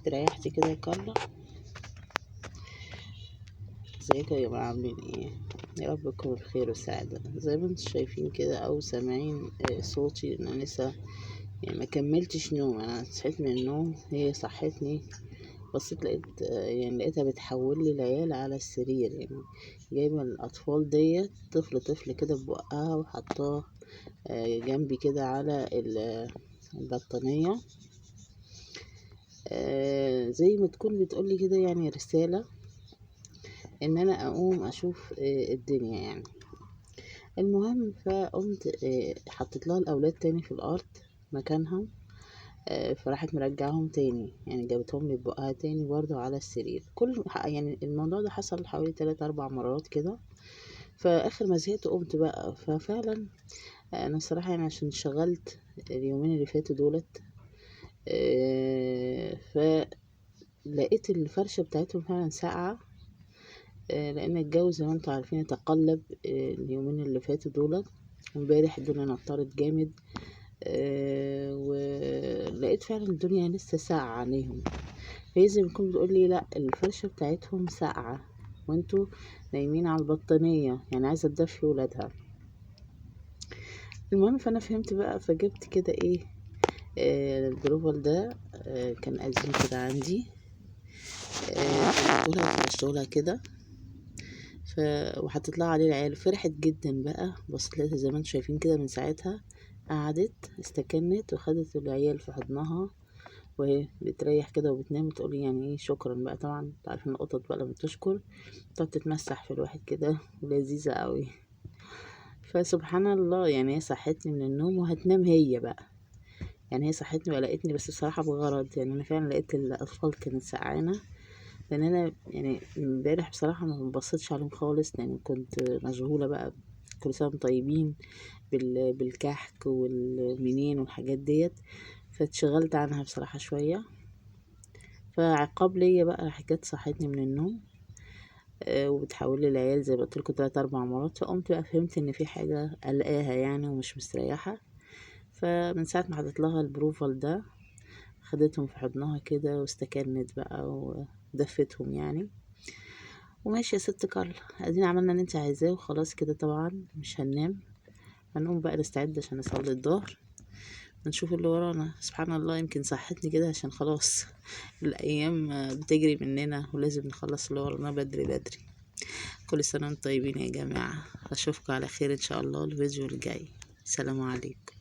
استريحتي كده يا كارلا؟ ازيكم يا جماعة، عاملين ايه؟ يا رب تكونوا بخير وسعادة. زي ما انتم شايفين كده او سامعين صوتي، ان انا لسه يعني ما كملتش نوم. انا صحيت من النوم، هي صحتني، بصيت لقيت يعني لقيتها بتحول لي العيال على السرير، يعني جايبه الاطفال ديت طفل طفل كده ببقها وحطاه جنبي كده على البطانيه، زي ما تكون بتقولي كده يعني رسالة ان انا اقوم اشوف الدنيا يعني. المهم فقمت حطيت لها الاولاد تاني في الارض مكانهم، فراحت مرجعهم تاني، يعني جابتهم لي ببقها تاني برضو على السرير. كل يعني الموضوع ده حصل حوالي 3-4 مرات كده. فاخر ما زهقت قمت بقى. ففعلا انا الصراحة يعني عشان شغلت اليومين اللي فاتوا دولت، فلقيت الفرشة بتاعتهم فعلا ساقعه، لان الجو زي ما انتم عارفين تقلب اليومين اللي فاتوا دولت. امبارح الدنيا نطرت جامد، ولقيت فعلا الدنيا لسه ساقعه عليهم. فهي زي ما تكون بتقول لي لا الفرشة بتاعتهم ساقعه وانتوا نايمين على البطانيه، يعني عايزه تدفي ولادها. المهم فانا فهمت بقى، فجبت كده ايه، البروفال ده، كان قديم كده عندي، جبتهولها وفرشتهولها كده، وحطيت لها عليه العيال. فرحت جدا بقى، بصيت لقيتها زي ما انتم شايفين كده من ساعتها قعدت استكنت وخدت العيال في حضنها وهي بتريح كده وبتنام وتقول يعني ايه شكرا بقى. طبعا انتوا عارفين القطط بقى لما بتشكر تقعد تتمسح في الواحد كده، ولذيذة قوي. فسبحان الله يعني هي صحتني من النوم وهتنام هي بقى، يعني هي صحتني ولقيتني، بس بصراحة بغرض، يعني انا فعلا لقيت الاطفال كانت سقعانة، لان انا يعني امبارح بصراحة ما بصيتش عليهم خالص، لان كنت مشغولة بقى كل سنة وانتم طيبين بالكحك والمنين والحاجات ديت، فاتشغلت عنها بصراحة شوية. فعقاب ليا بقى راح جت صحتني من النوم، وبتحول لي العيال زي ما قلت لكم 3-4 مرات. فقمت بقى فهمت ان في حاجة قلقاها يعني ومش مستريحة. فمن ساعة ما حطيت لها البروفال ده خدتهم في حضنها كده واستكنت بقى ودفتهم يعني. وماشي يا ست كارلا، ادينا عملنا اللي انت عايزاه وخلاص كده. طبعا مش هننام، هنقوم بقى نستعد عشان نصلي الظهر ونشوف اللي ورانا. سبحان الله يمكن صحتني كده عشان خلاص الايام بتجري مننا ولازم نخلص اللي ورانا بدري بدري. كل سنة وانتم طيبين يا جماعة، اشوفكم على خير ان شاء الله الفيديو الجاي. سلام عليكم.